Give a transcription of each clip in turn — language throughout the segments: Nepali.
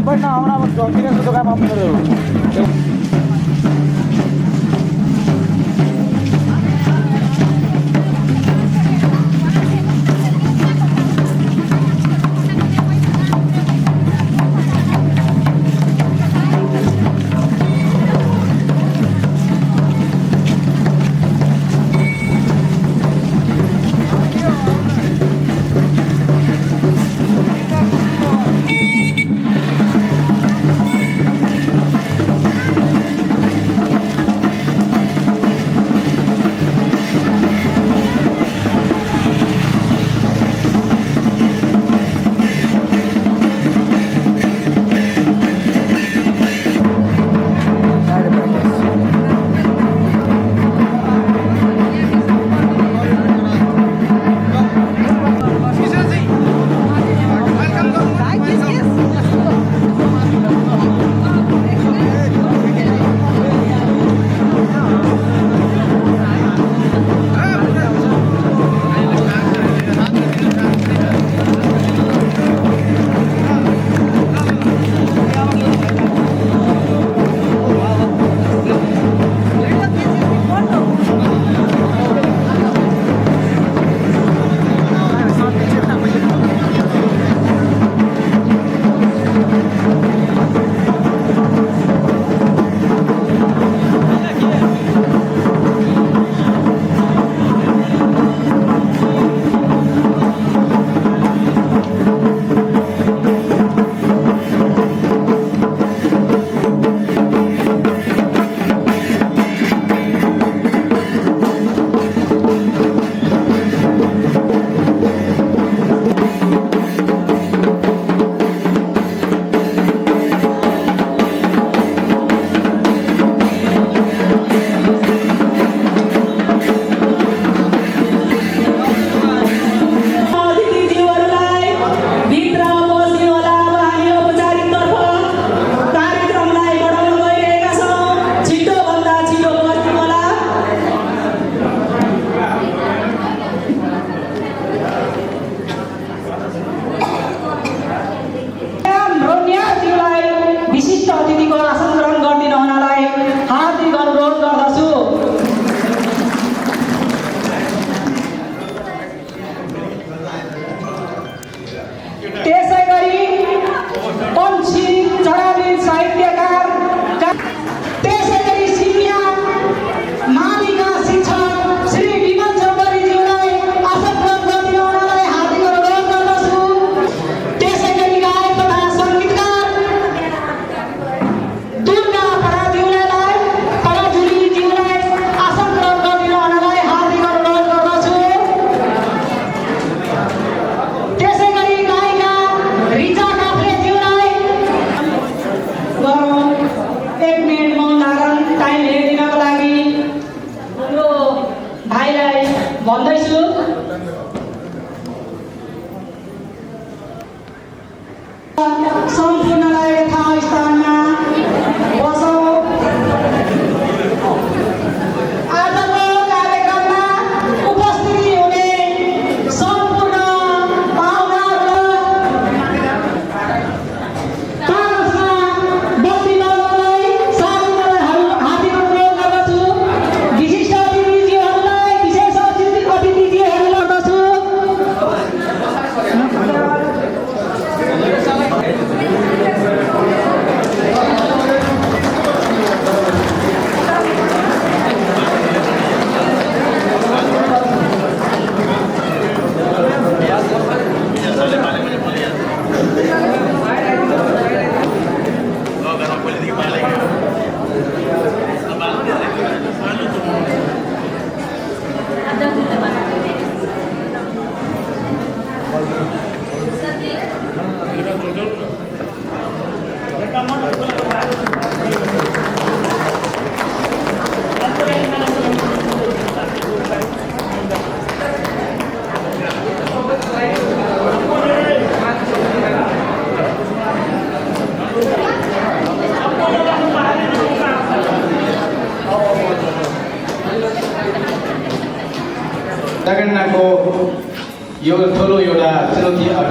बैठना हमारा दुकान हम कर रहे हो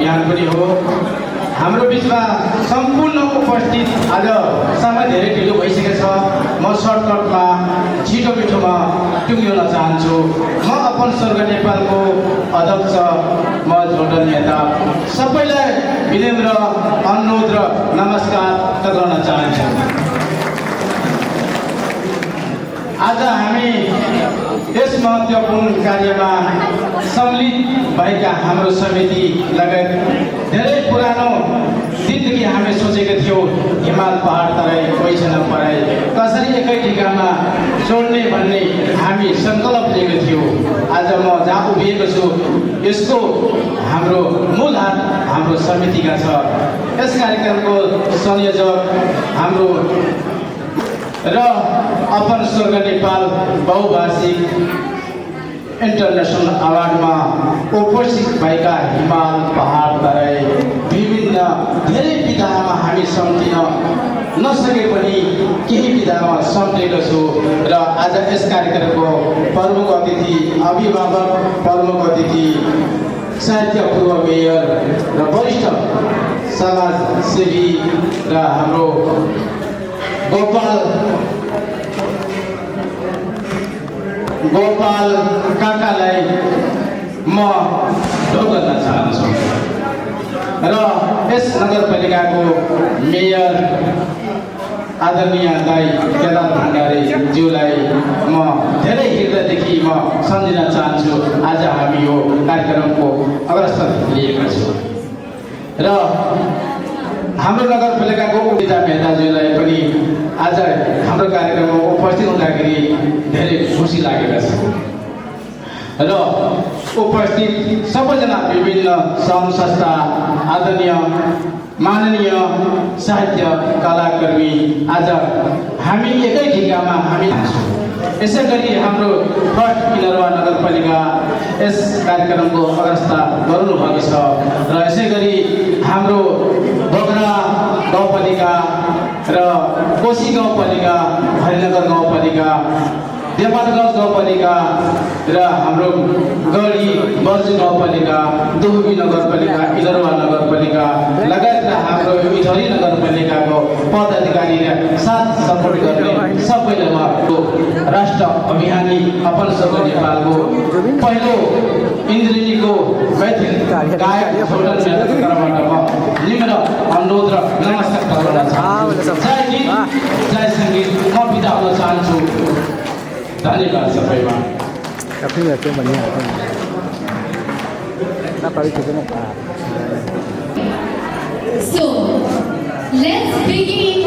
बिहान पनि हो। हाम्रो बिचमा सम्पूर्ण उपस्थित आज समय धेरै ढिलो भइसकेको छ। म सर्टकटमा छिटो मिठोमा टुङ्ग्याउन चाहन्छु। म अपन स्वर्ग नेपालको अध्यक्ष म झोटन नेता सबैलाई विनम्र अनुरोध र नमस्कार गर्न चाहन्छु। आज हामी यस महत्त्वपूर्ण कार्यमा सम्मिलित भएका हाम्रो समिति लगायत धेरै पुरानो दिनदेखि हामी सोचेका थियौँ हिमाल पहाड तराई पैसा पराई कसरी एकै ठिकाना जोड्ने भन्ने हामी सङ्कल्प लिएको थियौँ। आज म जहाँ उभिएको छु यसको हाम्रो मूल हात हाम्रो समितिका छ। यस कार्यक्रमको संयोजक हाम्रो र अपन स्वर्ग नेपाल बहुभाषिक इन्टरनेसनल अवार्डमा उपस्थित भएका हिमाल पहाड तराई विभिन्न धेरै विधामा हामी सम्झिन नसके पनि केही विधामा सम्झेको छु। र आज यस कार्यक्रमको प्रमुख अतिथि अभिभावक प्रमुख अतिथि साहित्य पूर्व मेयर र वरिष्ठ समाजसेवी र हाम्रो गोपाल काकालाई म ढोक गर्न चाहन्छु। र यस नगरपालिकाको मेयर आदरणीय दाई केदार भण्डारीज्यूलाई म धेरै हृदयदेखि म सम्झिन चाहन्छु। आज हामी यो कार्यक्रमको अग्रसर लिएका छौँ र हाम्रो नगरपालिकाको उपिता मेहताज्यूलाई पनि आज हाम्रो कार्यक्रममा उपस्थित हुँदाखेरि धेरै खुसी लागेका छ। र उपस्थित सबैजना विभिन्न सङ्घ संस्था आदरणीय माननीय साहित्य कलाकर्मी आज हामी एकै ठिकामा हामी छौँ। यसै गरी हाम्रो फर्स्ट पिलरवा नगरपालिका यस कार्यक्रमको अग्रसता गर्नुभएको छ। र यसै गरी हाम्रो बगरा गाउँपालिका र कोशी गाउँपालिका हरिनगर गाउँपालिका देवानगञ्ज गाउँपालिका र हाम्रो गढी बर्जु गाउँपालिका दुहुबी नगरपालिका इलरवा नगरपालिका लगायत हाम्रो इथरी नगरपालिकाको पदाधिकारी र साथ सपोर्ट गर्ने सबैलाई उहाँको राष्ट्र अभियानी अपन स्वर्ग नेपालको पहिलो इन्द्रेणीको मैथिली गायक छोटन नेताबाट म निम्न अनुरोध र नमस्कार गर्न चाहन्छु। जय गीत जय सङ्गीत म बिदा हुन चाहन्छु। धन्यवाद सबैमा। काफी रहते हैं बढ़िया रहते हैं ना पारी कितने So, let's begin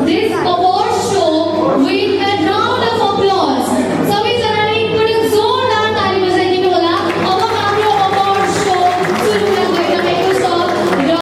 this award show with a round of applause.